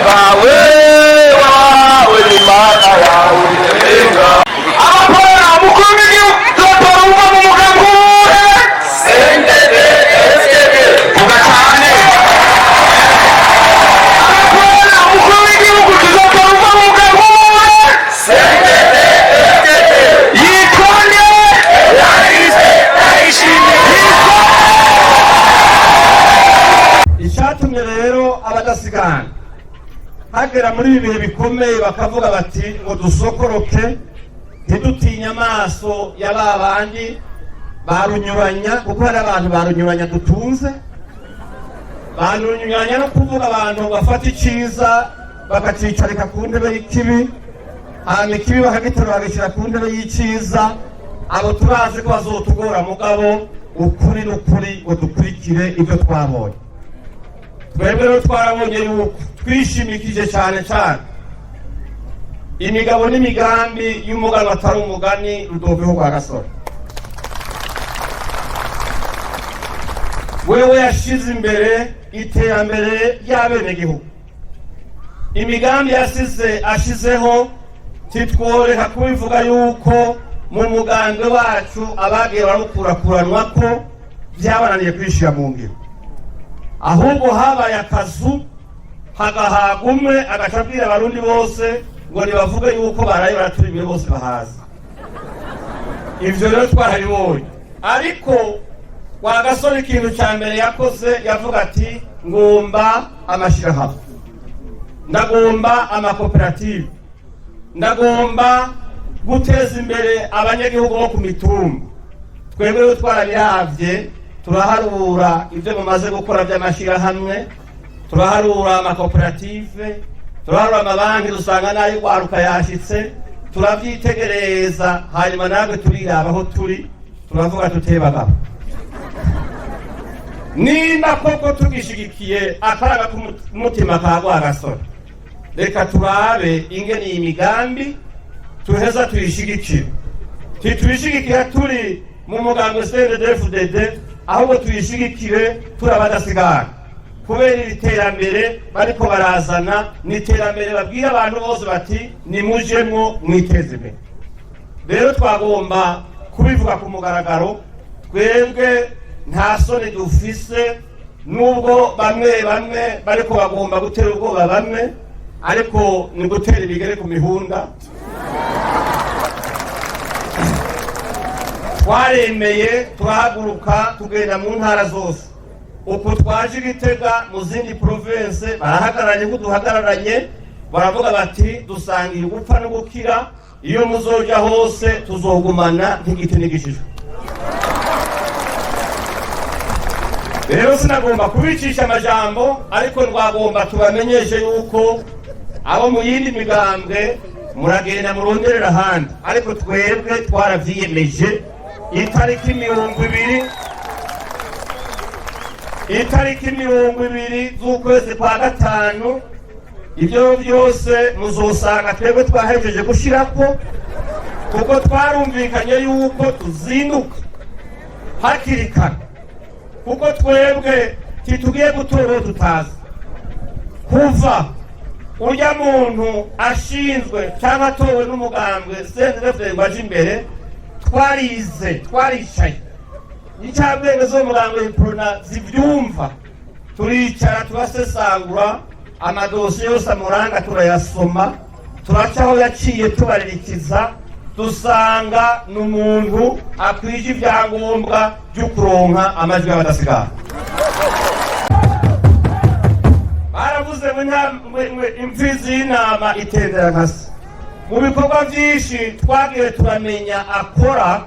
Wawe wawe Imana yawe. Abatora umukuru w'igihugu tuzotora uva mu mugambi uwuhe? Vuga cyane. Abatora umukuru w'igihugu tuzotora uva mu mugambi uwuhe? Yitwa nde? Icyatumye rero abadasigana hagera muri ibi bihe bikomeye bakavuga bati ngo dusokoroke, ntidutinye amaso ya ba bandi barunyuranya, kuko hari abantu barunyuranya dutunze. Barunyuranya no kuvuga abantu bafata icyiza bakacicarika ku ntebe y'ikibi, hanyuma ikibi bakagiterura bagashyira ku ntebe y'icyiza. Abo turazi ko bazotugora, mugabo ukuri n'ukuri ngo dukurikire ibyo twabonye. Twebwe rero twarabonye yuko twishimikije cyane cyane imigabo n'imigambi y'umugani atari umugani Rudoviko Rwagasore. Wewe yashize imbere iterambere ry'abenegihugu, imigambi yasize ashizeho titworeka kubivuga yuko mu mugambwe wacu abagiye barawukurakuranwa ko byabananiye kwishira mu ngiro, ahubwo habaye akazu hagahabwa umwe agaca abwira Abarundi bose ngo nibavuge yuko baraye baraturimiye bose bahaza. Ivyo rero twarabibonye. Ariko Rwagasore ikintu ca mbere yakoze, yavuga ati ngomba amashirahamwe, ndagomba amakoperative, ndagomba guteza imbere abanyagihugu bo ku mitumba. Twebwe rero twarabiravye, turaharura ibyo mumaze gukora by'amashyirahamwe, turaharura amakoperative, turaharura amabanki, dusanga n'ayo rwaruka yashitse, turabyitegereza, hanyuma natwe turiraba aho turi, turavuga tutebagabo nimba koko tugishigikiye akaraga k'umutima ka Rwagasore, reka turabe ingene iyi migambi tuheza tuyishigikire. Ntituyishigikira turi mu mugambi CNDD-FDD, ahubwo tuyishigikire turi abadasigana, kubera iri terambere bariko barazana ni iterambere babwira abantu bose bati nimujemwo mwiteze imbere. Rero twagomba kubivuga ku mugaragaro, twebwe nta soni dufise, nubwo bamwe bamwe bariko bagomba gutera ubwoba bamwe, ariko ni gutera ibigere ku mihunda. Twaremeye turahaguruka tugenda mu ntara zose. Uku twaje Igitega, mu zindi province barahagararanye ko duhagararanye, baravuga bati dusangiye gupfa no gukira, iyo muzoja hose tuzogumana nk'igiti n'igishishwa. Rero sinagomba kubicisha amajambo, ariko twagomba tubamenyeshe yuko abo mu yindi migambwe muragenda muronderera ahandi, ariko twebwe twaravyiyemeje. Itariki 20, itariki 20 z'ukwezi kwa gatanu, ibyo byose muzosanga twebwe twahejeje gushirako, kuko twarumvikanye yuko tuzinduka hakiri kare, kuko twebwe titugiye gutora uwo tutazi. Kuva urya muntu ashinzwe cyangwa atowe n'umugambwe CNDD-FDD ngo aje imbere, twarize, twaricaye, incabwenge zo mugambwe Uprona zivyumva, turicara turasesangura amadosiye yose amuranga, turayasoma, turaca aho yaciye, tubaririkiza, dusanga ni umuntu akwije ibyangombwa byo kuronka amajwi y'abadasigana. Baravuze ngo imfizi y'intama itendera nka se. Mu bikorwa byinshi twagiye turamenya akora,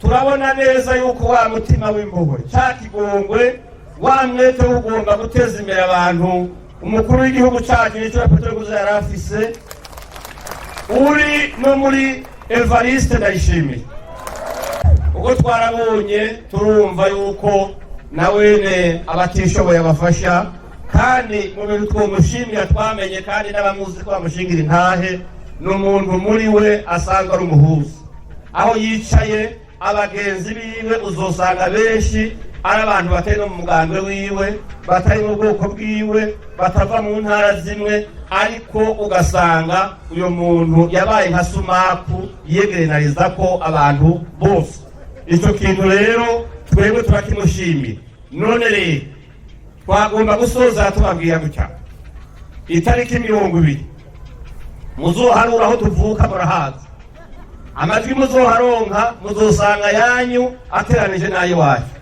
turabona neza yuko wa mutima w'impuhwe, cya kigongwe, wa mwete wo kugomba guteza imbere abantu umukuru w'igihugu cyacu nicyo Petero Nkurunziza yari afise, uri no muri Evariste Ndayishimiye. Ubwo twarabonye turumva yuko nawene abatishoboye abafasha, kandi mu bintu twomushimira twamenye kandi n'abamuzi ko bamushingira intahe, ni umuntu muri we asanzwe ari umuhuza. Aho yicaye abagenzi biwe uzosanga benshi Ari abantu batari no mu mugambwe wiwe, batari mu bwoko bwiwe, batava mu ntara zimwe, ariko ugasanga uyu muntu yabaye nka sumaku yegeranariza ko abantu bose. Icyo kintu rero twebwe turakimushimiye. None rero twagomba gusoza tubabwira gutya: itariki 20 muzoharura aho tuvuka murahazi, amajwi muzoharonka muzosanga yanyu ateranije n'ay'iwacu.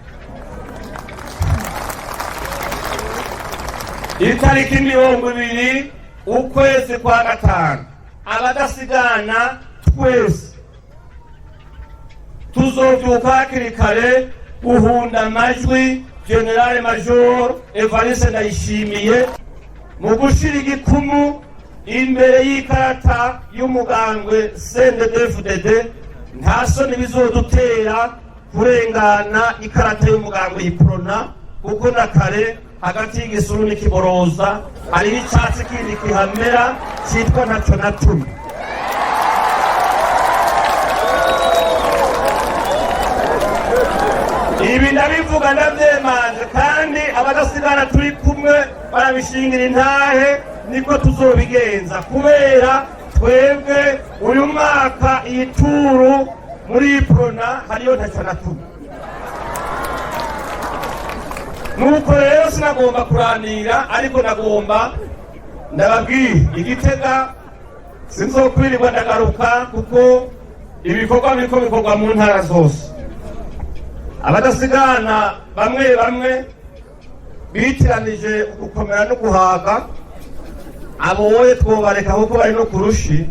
Itariki 20 ukwezi kwa gatanu, abadasigana twese tuzovyuka hakiri kare guhunda amajwi Général Major Evariste Ndayishimiye mu gushira igikumu imbere y'ikarata y'umugambwe CNDD-FDD. Nta soni bizodutera kurengana ikarata y'umugambwe Uprona, kuko na kare hagati y'igisuru n'ikiboroza hariho icatsi kindi kihamera citwa ntaco na tumwe. Ibi ndabivuga ndavyemanje, kandi abadasigana turi kumwe barabishingira intahe, niko tuzobigenza, kubera twebwe uyu mwaka iyi turu muri Uprona hariyo ntaco na tumwe. Nuko rero sinagomba kurandira, ariko nagomba ndababwira igitega sinzokwirirwa ndagaruka, kuko ibikorwa biriko bikorwa mu ntara zose. Abadasigana bamwe bamwe bitiranije ugukomera no guhaga, aboye twobareka kuko bari no kurushi.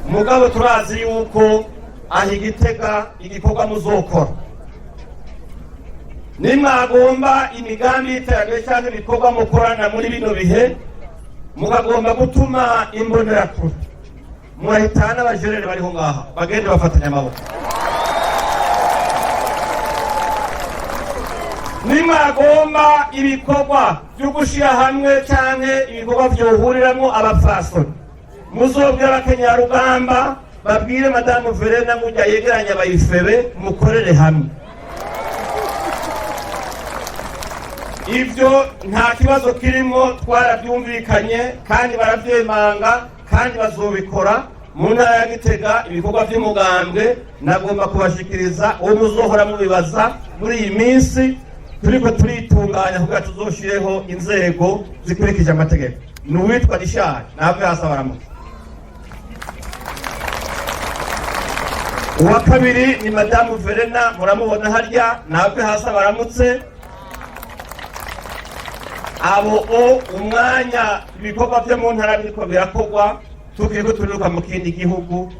Mugabo turazi yuko aho igitega igikorwa muzokora, nimwagomba imigambi y'iterambere cyangwa ibikorwa mukorana muri bino bihe, mukagomba gutuma imbonerakure, murahitana n'abajerere bariho ngaha bagende bafatanya amaboko. Nimwagomba ibikorwa byo gushyira hamwe canke ibikorwa vyohuriramwo abapfasoni, muzobwira abakenyarugamba babwire Madamu Verena mujya yegeranya abayifebe mukorere hamwe. Ibyo nta kibazo kirimo, twarabyumvikanye kandi barabyemanga kandi bazobikora mu ntara ya Gitega. Ibikorwa by'umugambwe nagomba kubashikiriza uwo muzohora mubibaza muri iyi minsi turiko turitunganya kugira tuzoshireho inzego zikurikije amategeko, ni uwitwa Rishari ntabwo hasi abaramutse. Uwa kabiri ni Madamu Verena, muramubona harya, ntabwo hasi abaramutse. Abo o umwanya ibikorwa byo mu ntara biriko birakorwa, tukiriko turiruka mu kindi gihugu,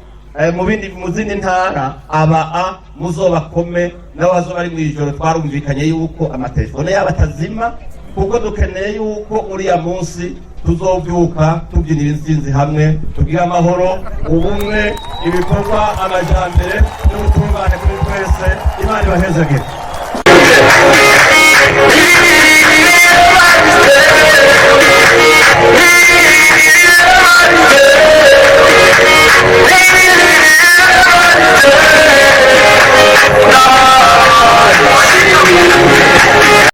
mu bindi, mu zindi ntara, aba a muzobakome nabo bazoba ari mw'ijoro. Twarumvikanye yuko amatelefone yabo atazima, kuko dukeneye yuko uriya munsi tuzovyuka tubyinira intsinzi hamwe, tugire amahoro, ubumwe, ibikorwa, amajambere n'ubutungane kuri twese. Imana ibahezagire.